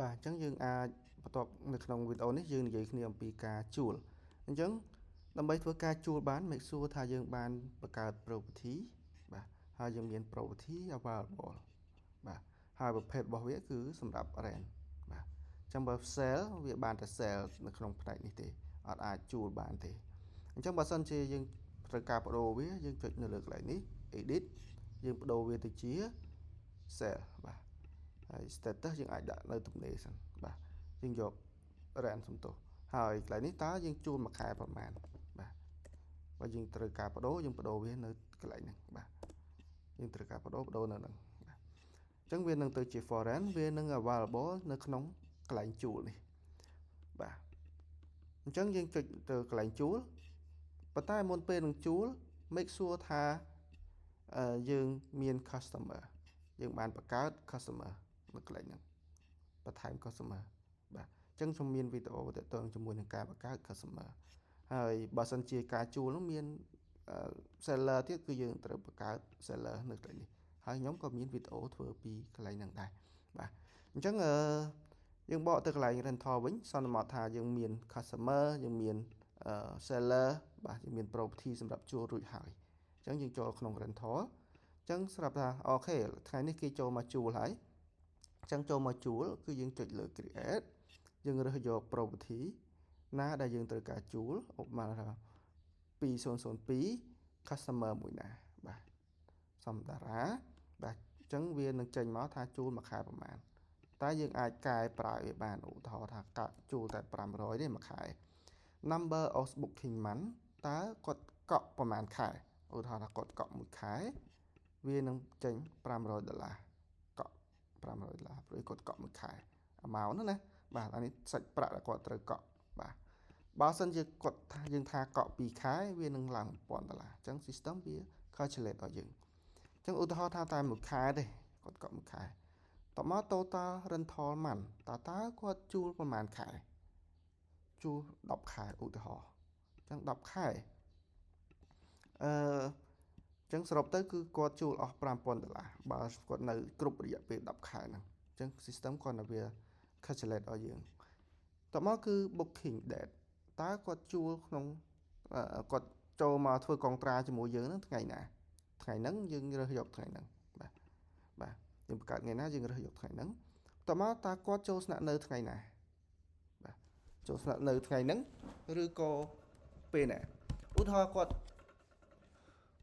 បាទអញ្ចឹងយើងអាចបន្ទាប់នៅក្នុងវីដេអូនេះយើងនិយាយគ្នាអំពីការជួលអញ្ចឹងដើម្បីធ្វើការជួលបាន make sure ថាយើងបានបង្កើត property បាទហើយយើងមាន property available បាទហើយប្រភេទរបស់វាគឺសម្រាប់ rent បាទអញ្ចឹងបើ sell វាបានតែ sell នៅក្នុងផ្នែកនេះទេអត់អាចជួលបានទេអញ្ចឹងបើសិនជាយើងត្រូវការបដូរវាយើងចុចនៅលើកន្លែងនេះ edit យើងបដូរវាទៅជា sell បាទហើយ status យើងអាចដាក់នៅទំនេរសិនបាទយើងយក rent សំទោសហើយកន្លែងនេះតើយើងជួលមួយខែប្រហែលបាទបើយើងត្រូវការបដូរយើងបដូរវានៅកន្លែងហ្នឹងបាទយើងត្រូវការបដូរបដូរនៅហ្នឹងបាទអញ្ចឹងវានឹងទៅជា for rent វានឹង available នៅក្នុងកន្លែងជួលនេះបាទអញ្ចឹងយើងចុចទៅកន្លែងជួលប៉ុន្តែមុនពេលនឹងជួល make sure ថាយើងមាន customer យើងបានបង្កើត customer នៅកន្លែងហ្នឹងបន្ថែម customer បាទអញ្ចឹងខ្ញុំមានវីដេអូទាក់ទងជាមួយនឹងការបង្កើត customer ហើយបើសិនជាការជួលនោះមាន seller ទៀតគឺយើងត្រូវបង្កើត seller នៅកន្លែងនេះហើយខ្ញុំក៏មានវីដេអូធ្វើពីកន្លែងហ្នឹងដែរបាទអញ្ចឹងអឺយើងបកទៅកន្លែង rental វិញសន្មតថាយើងមាន customer យើងមាន seller បាទយើងមាន property សម្រាប់ជួលរួចហើយអញ្ចឹងយើងចូលក្នុង rental អញ្ចឹងស្រាប់ថា OK ថ្ងៃនេះគេចូលមកជួលហើយអញ្ចឹងចូលមកជួលគឺយើងចុចលើ create យើងរើសយក property ណាដែលយើងត្រូវការជួលឧបមាថា2002 customer មួយណាបាទសំតារាបាទអញ្ចឹងវានឹងចេញមកថាជួលមួយខែប្រហែលតែយើងអាចកែប្រែវាបានឧទាហរណ៍ថាកាក់ជួលតែ500ទេមួយខែ number of booking month តើគាត់កក់ប្រហែលខែឧទាហរណ៍ថាគាត់កក់មួយខែវានឹងចេញ500ដុល្លារកក់500ដុល្លារព្រោះគាត់កក់មួយខែ amount ហ្នឹងណាបាទអានេះសាច់ប្រាក់ដែលគាត់ត្រូវកក់បាទបើសិនជាគាត់ថាយើងថាកក់2ខែវានឹងឡើង1000ដុល្លារអញ្ចឹង system វា calculate ដល់យើងអញ្ចឹងឧទាហរណ៍ថាតែមួយខែទេគាត់កក់មួយខែតមក total rental month តើគាត់ជួលប្រហែលខែជួល10ខែឧទាហរណ៍អញ្ចឹង10ខែអឺចឹងសរុបទៅគឺគាត់ជួលអស់5000ដុល្លារបើគាត់នៅគ្រប់រយៈពេល10ខែហ្នឹងអញ្ចឹង system គាត់នៅវា calculate ឲ្យយើងតមកគឺ booking date តើគាត់ជួលក្នុងគាត់ចូលមកធ្វើកុងត្រាជាមួយយើងហ្នឹងថ្ងៃណាថ្ងៃហ្នឹងយើងរើសយកថ្ងៃហ្នឹងបាទបាទយើងបង្កើតថ្ងៃណាយើងរើសយកថ្ងៃហ្នឹងតមកតើគាត់ចូលស្នាក់នៅថ្ងៃណាបាទចូលស្នាក់នៅថ្ងៃហ្នឹងឬក៏ពេលណាឧទាហរណ៍គាត់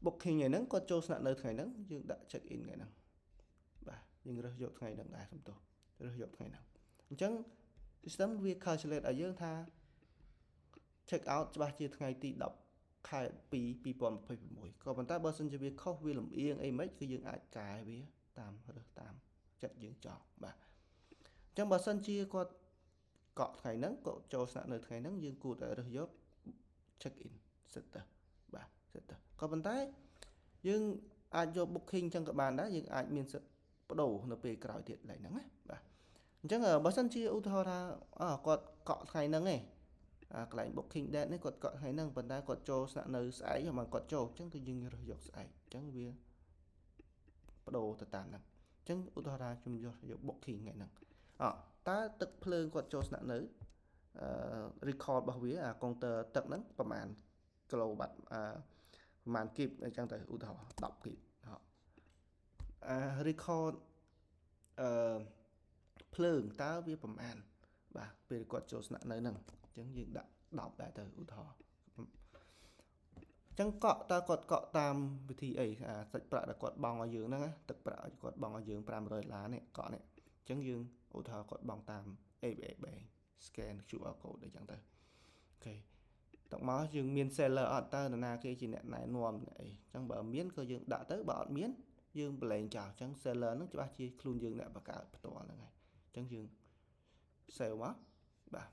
booking ថ្ងៃហ្នឹងគាត់ចូលស្នាក់នៅថ្ងៃហ្នឹងយើងដាក់ check in ថ្ងៃហ្នឹងបាទយើងរើសយកថ្ងៃហ្នឹងដែរសំទោសរើសយកថ្ងៃហ្នឹងអញ្ចឹង system វា calculate ឲ្យយើងថា check out ច្បាស់ជាថ្ងៃទី10ខែ2 2026ក៏ប៉ុន្តែបើសិនជាវាខុសវាលំអៀងអីមិនគឺយើងអាចកែវាតាមរើសតាមចិត្តយើងចង់បាទអញ្ចឹងបើសិនជាគាត់កក់ថ្ងៃហ្នឹងក៏ចូលស្នាក់នៅថ្ងៃហ្នឹងយើងគួរតែរើសយក check in status បាទ status ក៏ប៉ុន្តែយើងអាចយក booking អញ្ចឹងក៏បានដែរយើងអាចមានសិទ្ធិបដូរនៅពេលក្រោយទៀតឡើយហ្នឹងណាបាទអញ្ចឹងបើសិនជាឧទាហរណ៍ថាគាត់កក់ថ្ងៃហ្នឹងឯងអាកន្លែង booking date នេះគាត់កក់ថ្ងៃហ្នឹងប៉ុន្តែគាត់ចូលស្នាក់នៅស្អែកមកគាត់ចូលអញ្ចឹងគឺយើងរើសយកស្អែកអញ្ចឹងវាបដូរទៅតាមហ្នឹងអញ្ចឹងឧទាហរណ៍ថាខ្ញុំយកយក booking ថ្ងៃហ្នឹងអតើទឹកភ្លើងគាត់ចូលស្នាក់នៅអឺ record របស់វាអាកុងទ័រទឹកហ្នឹងប្រហែលគីឡូវ៉ាត់អឺប្រហែលគីបអញ្ចឹងទៅឧទាហរណ៍10គីបអា record អឺភ្លើងតើវាប្រមាណបាទពេលគាត់ចូលស្នាក់នៅហ្នឹងអញ្ចឹងយើងដាក់10ដែរទៅឧទាហរណ៍អញ្ចឹងកក់តើគាត់កក់តាមវិធីអីអាសាច់ប្រាក់ដែលគាត់បង់ឲ្យយើងហ្នឹងទឹកប្រាក់ឲ្យគាត់បង់ឲ្យយើង500ដុល្លារនេះកក់នេះអញ្ចឹងយើងឧទាហរណ៍គាត់បង់តាម ABA Bank scan QR code អីចឹងទៅ OK តមកយើងមាន seller អត់តើនរណាគេជាអ្នកណែនាំអីអញ្ចឹងបើមានក៏យើងដាក់ទៅបើអត់មានយើងប្រឡែងចោលអញ្ចឹង seller ហ្នឹងច្បាស់ជាខ្លួនយើងអ្នកបង្កើតផ្ទាល់ហ្នឹងហើយអញ្ចឹងយើង save មកបាទ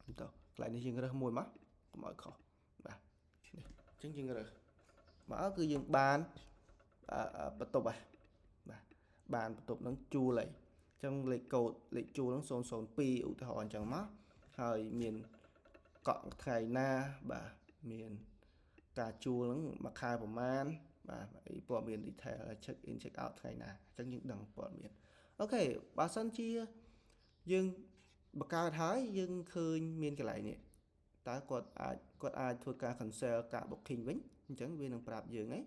ទៅកន្លែងនេះយើងរើសមួយមកកុំឲ្យខុសបាទនេះអញ្ចឹងយើងរើសមកគឺយើងបានបន្ទប់ហ៎បាទបានបន្ទប់ហ្នឹងជួលហើយអញ្ចឹងលេខកូដលេខជួលហ្នឹង002ឧទាហរណ៍អញ្ចឹងមកហើយមានកក់ថ្ងៃណាបាទមានការជួលហ្នឹងមួយខែប្រហែលបាទអីព័ត៌មាន detail check in check out ថ្ងៃណាអញ្ចឹងយើងដឹងព័ត៌មាន OK បើសិនជា យើងបង្កើតហើយយើងឃើញមានកន្លែងនេះតើគាត់អាចធ្វើការ cancel ការ booking វិញអញ្ចឹងវានឹងប្រាប់យើងឯង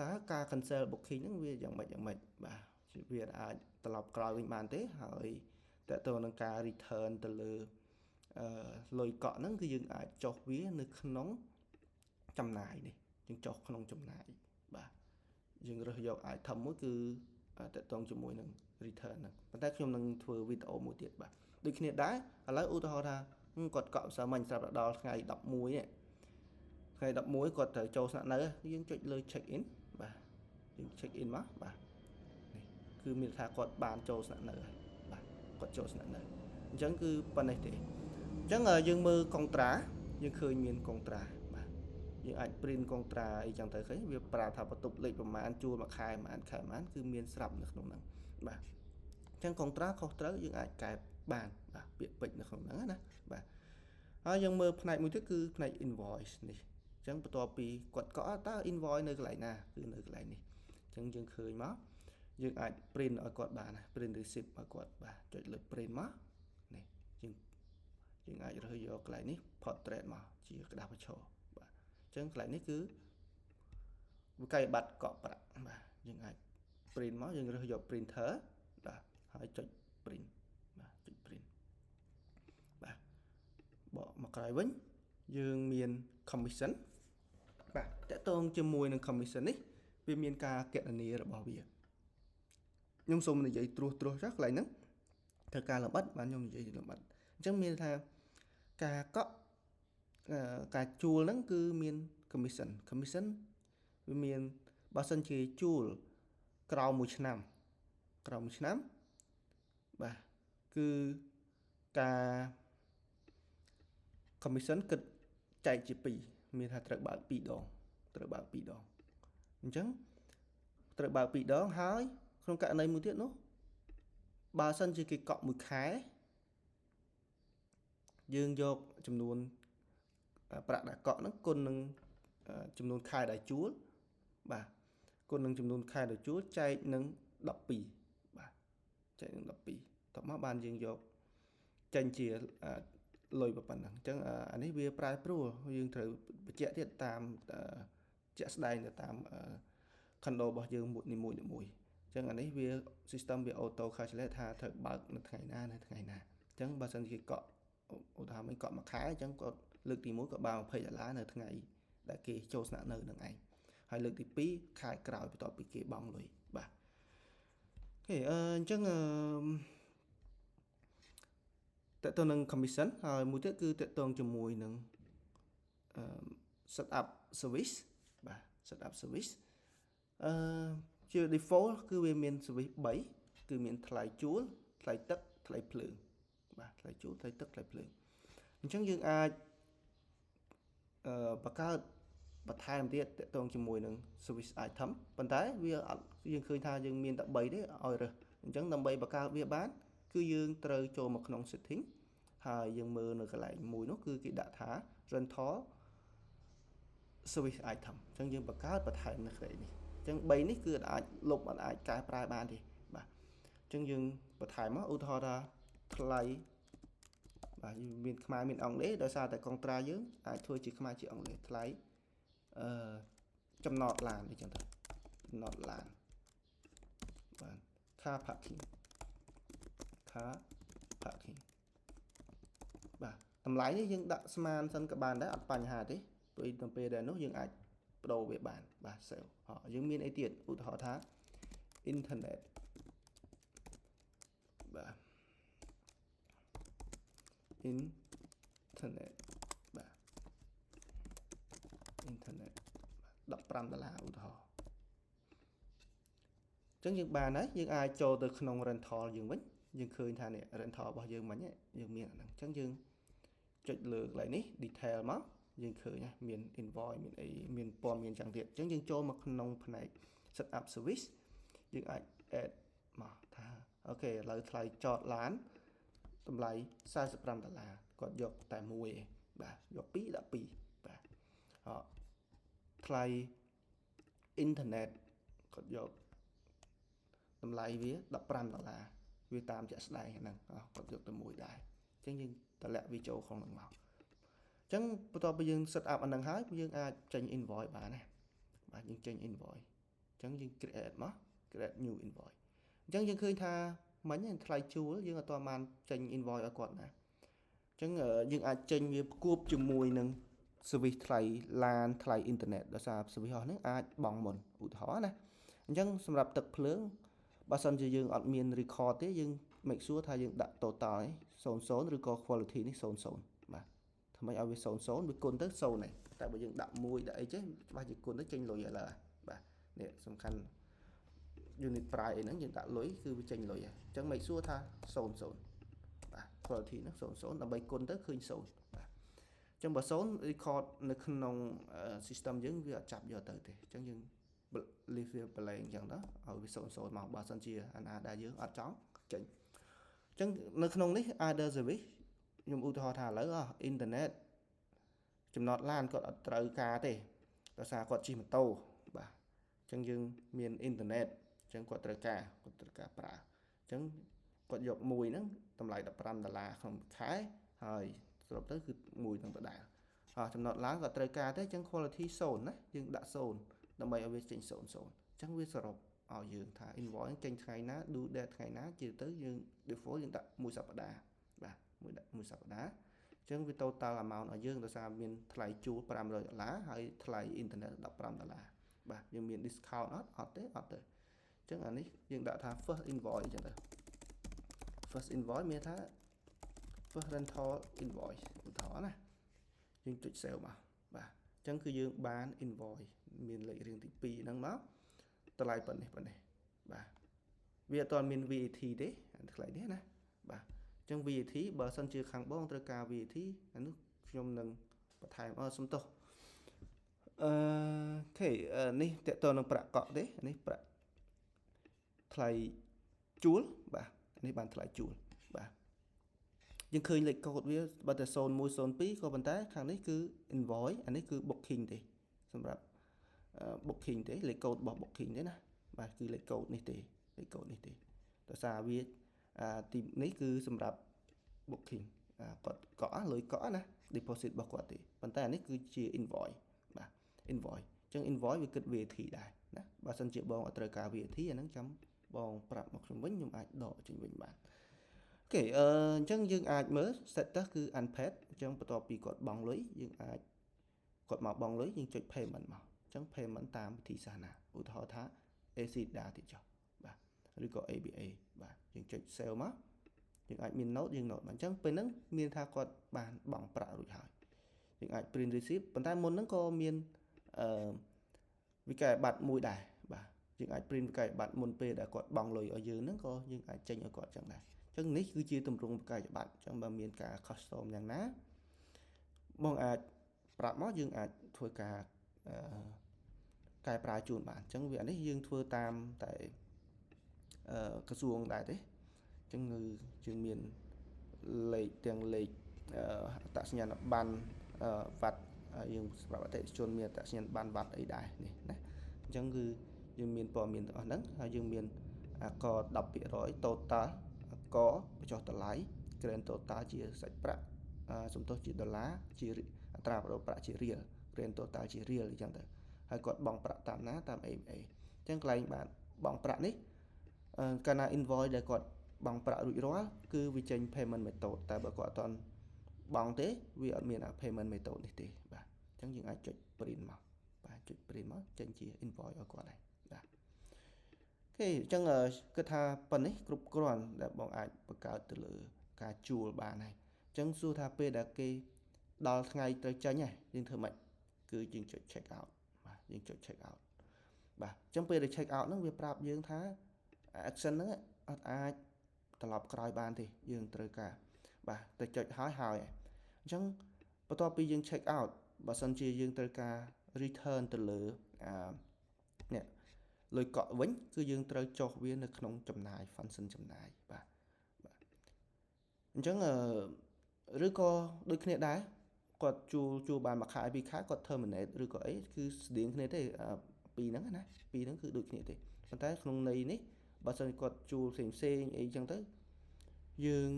តើការ cancel booking ហ្នឹងវាយ៉ាងម៉េចយ៉ាងម៉េចបាទវាអាចត្រឡប់ក្រោយវិញបានទេហើយតើតើនឹងការ return ទៅលើអឺលុយកក់ហ្នឹងគឺយើងអាចចុះវានៅក្នុងចំណាយនេះយើងចុះក្នុងចំណាយបាទយើងរើសយក item មួយគឺតកតងជាមួយនឹង return ហ្នឹងប៉ុន្តែខ្ញុំនឹងធ្វើវីដេអូមួយទៀតបាទដូចគ្នាដែរឥឡូវឧទាហរណ៍ថាគាត់កក់ម្សិលមិញស្រាប់តែដល់ថ្ងៃ11នេះថ្ងៃ11គាត់ត្រូវចូលស្នាក់នៅយើងចុចលើ check in បាទយើង check in មកបាទនេះគឺមានថាគាត់បានចូលស្នាក់នៅហើយបាទគាត់ចូលស្នាក់នៅអញ្ចឹងគឺប៉ុណ្ណេះទេអញ្ចឹងយើងមើលកុងត្រាយើងឃើញមានកុងត្រាបាទយើងអាច print កុងត្រាអីចឹងទៅឃើញវាប្រាប់ថាបន្ទប់លេខប្រមាណជួលមួយខែប្រហែលខែប្រហែលគឺមានស្រាប់នៅក្នុងហ្នឹងបាទអញ្ចឹងកុងត្រាខុសត្រូវយើងអាចកែបានបាទពាក្យពេចន៍នៅក្នុងហ្នឹងណាបាទហើយយើងមើលផ្នែកមួយទៀតគឺផ្នែក invoice នេះអញ្ចឹងបន្ទាប់ពីគាត់កក់តើ invoice នៅកន្លែងណាគឺនៅកន្លែងនេះអញ្ចឹងយើងឃើញមកយើងអាច print ឲ្យគាត់បានណា print receipt ឲ្យគាត់បាទចុចលើ print មកនេះយើងអាចរើសយកកន្លែងនេះ portrait មកជាក្រដាសបញ្ឈរបាទអញ្ចឹងកន្លែងនេះគឺវិក័យប័ត្រកក់ប្រាក់បាទយើងអាច print មកយើងរើសយក printer បាទហើយចុច print បាទចុច print បាទបកមកក្រោយវិញយើងមាន commission បាទតកតងជាមួយនឹង commission នេះវាមានការគណនារបស់វាខ្ញុំសូមនិយាយត្រួសត្រាសចុះកន្លែងហ្នឹងធ្វើការលម្អិតបាទខ្ញុំនិយាយលម្អិតអញ្ចឹងមានថាការកក់ការជួលហ្នឹងគឺមាន commission commission វាមានបើសិនជាជួលក្រោមមួយឆ្នាំក្រោមមួយឆ្នាំបាទគឺការ commission គិតចែកជា2មានថាត្រូវបើក2ដងត្រូវបើក2ដងអញ្ចឹងត្រូវបើក2ដងហើយក្នុងករណីមួយទៀតនោះបើសិនជាគេកក់មួយខែយើងយកចំនួនប្រាក់ដែលកក់ហ្នឹងគុណនឹងចំនួនខែដែលជួលបាទគុណនឹងចំនួនខែដែលជួលចែកនឹង12បាទចែកនឹង12តបមកបានយើងយកចេញជាលុយប៉ុណ្ណឹងអញ្ចឹងអានេះវាប្រែប្រួលយើងត្រូវបញ្ជាក់ទៀតតាមជាក់ស្ដែងទៅតាម condo របស់យើងមួយនីមួយៗអញ្ចឹងអានេះវា system វា auto calculate ថាត្រូវបើកនៅថ្ងៃណានៅថ្ងៃណាអញ្ចឹងបើសិនជាកក់ឧទាហរណ៍មិញកក់មួយខែអញ្ចឹងគាត់លើកទី1ក៏បាន20ដុល្លារនៅថ្ងៃដែលគេចូលស្នាក់នៅនឹងឯងហើយលើកទី2ខែក្រោយបន្ទាប់ពីគេបង់លុយបាទ OK អញ្ចឹងអឺតើតើនឹង commission ហើយមួយទៀតគឺតកតងជាមួយនឹងអឺ set up service បាទ set up service អឺជា default គឺវាមាន service 3គឺមានថ្លៃជួលថ្លៃទឹកថ្លៃភ្លើងបាទថ្លៃជួលថ្លៃទឹកថ្លៃភ្លើងអញ្ចឹងយើងអាចអឺបង្កើតបន្ថែមទៀតតកតងជាមួយនឹង service item ប៉ុន្តែវាអត់យើងឃើញថាយើងមានតែ3ទេឲ្យរើសអញ្ចឹងដើម្បីបង្កើតវាបាន គឺយើងត្រូវចូលមកក្នុង setting ហើយយើងមើលនៅកន្លែងមួយនោះគឺគេដាក់ថា rental service item អញ្ចឹងយើងបង្កើតបន្ថែមនៅកន្លែងនេះអញ្ចឹង3នេះគឺអាចលុបអត់អាចកែប្រែបានទេបាទអញ្ចឹងយើងបន្ថែមមកឧទាហរណ៍ថាថ្លៃបាទមានខ្មែរមានអង់គ្លេសដោយសារតែកុងត្រាយើងអាចធ្វើជាខ្មែរជាអង់គ្លេសថ្លៃអឺចំណតឡានអីចឹងទៅចំណតឡានបាទ car parking car parking បាទតម្លៃនេះយើងដាក់ស្មានសិនក៏បានដែរអត់បញ្ហាទេព្រោះទៅពេលដែលនោះយើងអាចបដូរវាបានបាទ save យើងមានអីទៀតឧទាហរណ៍ថា internet បាទ internet បាទ internet 15ដុល្លារឧទាហរណ៍អញ្ចឹងយើងបានហើយយើងអាចចូលទៅក្នុង rental យើងវិញយើងឃើញថានេះ rental របស់យើងមិញយើងមានអាហ្នឹងអញ្ចឹងយើងចុចលើកន្លែងនេះ detail មកយើងឃើញណាមាន invoice មានអីមានព័ត៌មានចឹងទៀតអញ្ចឹងយើងចូលមកក្នុងផ្នែក set up service យើងអាច add មកថា OK ឥឡូវថ្លៃចតឡានតម្លៃ45ដុល្លារគាត់យកតែមួយឯងបាទយក2ដាក់2បាទអថ្លៃអ៊ីនធឺណិតគាត់យកតម្លៃវា15ដុល្លារ វាតាមជាក់ស្ដែងហ្នឹងគាត់យកទៅមួយដែរអញ្ចឹងយើងតម្លាក់វាចូលក្នុងហ្នឹងមកអញ្ចឹងបន្ទាប់ពីយើង set up អាហ្នឹងហើយយើងអាចចេញ invoice បានណាបាទយើងចេញ invoice អញ្ចឹងយើង create មក create new invoice អញ្ចឹងយើងឃើញថាមិញថ្លៃជួលយើងអត់ទាន់បានចេញ invoice ឲ្យគាត់ណាអញ្ចឹងយើងអាចចេញវាផ្គួបជាមួយនឹង service ថ្លៃឡានថ្លៃអ៊ីនធឺណិតដោយសារ service អស់ហ្នឹងអាចបង់មុនឧទាហរណ៍ណាអញ្ចឹងសម្រាប់ទឹកភ្លើងបើសិនជាយើងអត់មាន record ទេយើង make sure ថាយើងដាក់ total នេះ00ឬក៏ quantity នេះ00បាទធ្វើម៉េចឲ្យវា00វាគុណទៅ0ហើយតែបើយើងដាក់1ដាក់អីចេះច្បាស់ជាគុណទៅចេញលុយឥឡូវបាទនេះសំខាន់ unit price អីហ្នឹងយើងដាក់លុយគឺវាចេញលុយហើយអញ្ចឹង make sure ថា00បាទ quantity ហ្នឹង00ដើម្បីគុណទៅឃើញ0បាទអញ្ចឹងបើ0 record នៅក្នុង system យើងវាអត់ចាប់យកទៅទេអញ្ចឹងយើង leave វា blank អញ្ចឹងទៅឲ្យវា00មកបើសិនជាអាណាដែលយើងអត់ចង់ចេញអញ្ចឹងនៅក្នុងនេះ other service ខ្ញុំឧទាហរណ៍ថាឥឡូវអ៊ីនធឺណិតចំណតឡានគាត់អត់ត្រូវការទេដោយសារគាត់ជិះម៉ូតូបាទអញ្ចឹងយើងមានអ៊ីនធឺណិតអញ្ចឹងគាត់ត្រូវការប្រើអញ្ចឹងគាត់យកមួយហ្នឹងតម្លៃ15ដុល្លារក្នុងខែហើយសរុបទៅគឺមួយនឹងដដែលអ่าចំណតឡានគាត់ត្រូវការទេអញ្ចឹង quantity 0ណាយើងដាក់0ដើម្បីឲ្យវាចេញ00អញ្ចឹងវាសរុបឲ្យយើងថា invoice ចេញថ្ងៃណា due date ថ្ងៃណាជាទៅយើង default យើងដាក់មួយសប្តាហ៍បាទមួយដាក់មួយសប្តាហ៍អញ្ចឹងវា total amount ឲ្យយើងដោយសារមានថ្លៃជួល500ដុល្លារហើយថ្លៃអ៊ីនធឺណិត15ដុល្លារបាទយើងមាន discount អត់អត់ទេអត់ទេអញ្ចឹងអានេះយើងដាក់ថា first invoice អញ្ចឹងទៅ first invoice មានថា first rental invoice ឧទាហរណ៍ណាយើងចុច save មកបាទអញ្ចឹងគឺយើងបាន invoice មានលេខរៀងទី2ហ្នឹងមកតម្លៃប៉ុណ្ណេះប៉ុណ្ណេះបាទវាអត់ទាន់មាន VAT ទេថ្លៃនេះណាបាទអញ្ចឹង VAT បើសិនជាខាងបងត្រូវការ VAT អានោះខ្ញុំនឹងបន្ថែមអឺសុំទោសអឺ OK នេះតកតនឹងប្រាក់កក់ទេនេះប្រាក់ថ្លៃជួលបាទនេះបានថ្លៃជួលបាទយើងឃើញលេខកូដវាបើតែ0102ក៏ប៉ុន្តែខាងនេះគឺ invoice អានេះគឺ booking ទេសម្រាប់ booking ទេលេខកូដរបស់ booking ទេណាបាទគឺលេខកូដនេះទេលេខកូដនេះទេដោយសារវាទីនេះគឺសម្រាប់ booking គាត់កក់លុយកក់ណា deposit របស់គាត់ទេប៉ុន្តែអានេះគឺជា invoice បាទ invoice អញ្ចឹង invoice វាគិត VAT ដែរណាបើសិនជាបងអត់ត្រូវការ VAT អាហ្នឹងចាំបងប្រាប់មកខ្ញុំវិញខ្ញុំអាចដកចេញវិញបាន OK អឺអញ្ចឹងយើងអាចមើល status គឺ unpaid អញ្ចឹងបន្ទាប់ពីគាត់បង់លុយយើងអាចគាត់មកបង់លុយយើងចុច payment មកអញ្ចឹង payment តាមវិធីសាស្ត្រណាឧទាហរណ៍ថា ACLEDA ទៀតចុះបាទឬក៏ ABA បាទយើងចុច save មកយើងអាចមាន note យើង note បាទអញ្ចឹងពេលហ្នឹងមានថាគាត់បានបង់ប្រាក់រួចហើយយើងអាច print receipt ប៉ុន្តែមុនហ្នឹងក៏មានអឺវិក័យប័ត្រមួយដែរបាទយើងអាច print វិក័យប័ត្រមុនពេលដែលគាត់បង់លុយឲ្យយើងហ្នឹងក៏យើងអាចចេញឲ្យគាត់ចឹងដែរអញ្ចឹងនេះគឺជាទម្រង់វិក័យប័ត្រអញ្ចឹងបើមានការ custom យ៉ាងណាបងអាចប្រាប់មកយើងអាចធ្វើការអឺកែប្រែជូនបានអញ្ចឹងវានេះយើងធ្វើតាមតែអឺក្រសួងដែរទេអញ្ចឹងគឺយើងមានលេខទាំងលេខអត្តសញ្ញាណប័ណ្ណវត្តយើងសម្រាប់អតិថិជនមានអត្តសញ្ញាណប័ណ្ណវត្តអីដែរនេះណាអញ្ចឹងគឺយើងមានព័ត៌មានទាំងអស់ហ្នឹងហើយយើងមានអាករ10% total អាករបញ្ចុះតម្លៃ grand total ជាសាច់ប្រាក់សំទោសជាដុល្លារជាអត្រាប្តូរប្រាក់ជារៀល grand total ជារៀលអញ្ចឹងទៅហើយគាត់បង់ប្រាក់តាមណាតាម ABA អញ្ចឹងកន្លែងបានបង់ប្រាក់នេះកាលណា invoice ដែលគាត់បង់ប្រាក់រួចរាល់គឺវាចេញ payment method តែបើគាត់អត់ទាន់បង់ទេវាអត់មាន payment method នេះទេបាទអញ្ចឹងយើងអាចចុច print មកបាទចុច print មកចេញជា invoice ឲ្យគាត់ដែរបាទ OK អញ្ចឹងគិតថាប៉ុណ្នេះគ្រប់គ្រាន់ដែលបងអាចបង្កើតទៅលើការជួលបានហើយអញ្ចឹងសួរថាពេលដែលគេដល់ថ្ងៃត្រូវចេញហើយយើងធ្វើម៉េចគឺយើងចុច check out បាទយើងចុច check out បាទអញ្ចឹងពេលដែល check out ហ្នឹងវាប្រាប់យើងថា action ហ្នឹងអត់អាចត្រឡប់ក្រោយបានទេយើងត្រូវការបាទតែចុចហើយហើយអញ្ចឹងបន្ទាប់ពីយើង check out បើសិនជាយើងត្រូវការ return ទៅលើអានេះលុយកក់វិញគឺយើងត្រូវចុះវានៅក្នុងចំណាយ function ចំណាយបាទបាទអញ្ចឹងឬក៏ដូចគ្នាដែរគាត់ជួលជួលបានមួយខែពីរខែគាត់ terminate ឬក៏អីគឺស្តៀងគ្នាទេពីរហ្នឹងណាពីរហ្នឹងគឺដូចគ្នាទេប៉ុន្តែក្នុងន័យនេះបើសិនគាត់ជួលផ្សេងផ្សេងអីចឹងទៅ យើង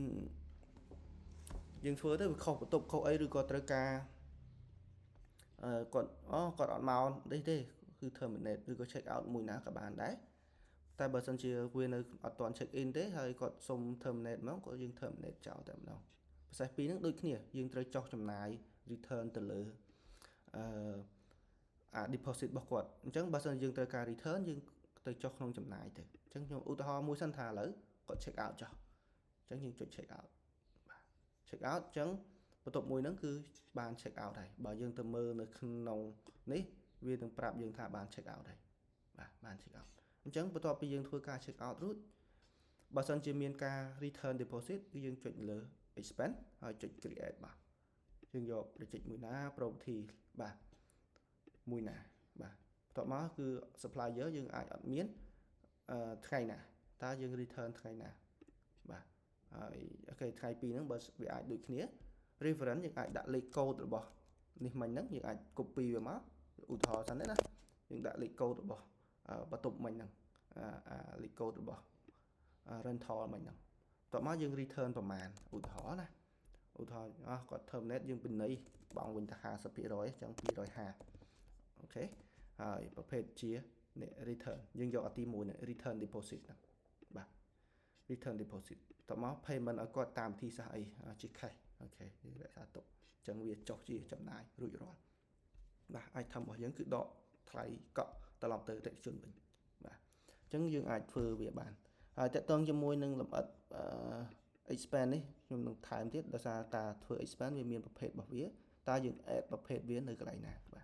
យើងធ្វើទៅវាខុសបន្ទប់ខុសអីឬក៏ត្រូវការអឺគាត់អូគាត់អត់មកនេះទេគឺ terminate ឬក៏ check out មួយណាក៏បានដែរតែបើសិនជាវានៅអត់ទាន់ check in ទេហើយគាត់សុំ terminate មកក៏យើង terminate ចោលតែម្ដង process ពីរហ្នឹងដូចគ្នាយើងត្រូវចោះចំណាយ return ទៅលើអឺអា deposit របស់គាត់អញ្ចឹងបើសិនយើងត្រូវការ return យើងទៅចុះក្នុងចំណាយទៅអញ្ចឹងខ្ញុំឧទាហរណ៍មួយសិនថាឥឡូវគាត់ check out ចុះអញ្ចឹងយើងចុច check out បាទ check out អញ្ចឹងបន្ទប់មួយហ្នឹងគឺបាន check out ហើយបើយើងទៅមើលនៅក្នុងនេះវានឹងប្រាប់យើងថាបាន check out ហើយបាទបាន check out អញ្ចឹងបន្ទាប់ពីយើងធ្វើការ check out រួចបើសិនជាមានការ return deposit គឺយើងចុចលើ expense ហើយចុច create បាទយើងយក project មួយណា property បាទមួយណាបាទបន្ទាប់មកគឺ supplier យើងអាចអត់មានអឺថ្ងៃណាតើយើង return ថ្ងៃណាបាទហើយ OK ថ្ងៃពីរហ្នឹងបើវាអាចដូចគ្នា reference យើងអាចដាក់លេខកូដរបស់នេះមិញហ្នឹងយើងអាច copy វាមកឧទាហរណ៍សិនទេណាយើងដាក់លេខកូដរបស់បន្ទប់មិញហ្នឹងអាលេខកូដរបស់ rental មិញហ្នឹងបន្ទាប់មកយើង return ប្រមាណឧទាហរណ៍ណាឧទាហរណ៍អស់គាត់ terminate យើងពិន័យបង់វិញទៅ50%អញ្ចឹង250 OK ហើយប្រភេទជានេះ return យើងយកអាទី1នេះ return deposit ហ្នឹងបាទ return deposit តមក payment ឲ្យគាត់តាមវិធីសាស្ត្រអីជា cash OK យើងរក្សាទុកអញ្ចឹងវាចុះជាចំណាយរួចរាល់បាទ item របស់យើងគឺដកថ្លៃកក់ត្រឡប់ទៅអតិថិជនវិញបាទអញ្ចឹងយើងអាចធ្វើវាបានហើយតកតងជាមួយនឹងលម្អិតអឺ expense នេះខ្ញុំនឹងថែមទៀតដោយសារតាធ្វើ expense វាមានប្រភេទរបស់វាតើយើង add ប្រភេទវានៅកន្លែងណាបាទ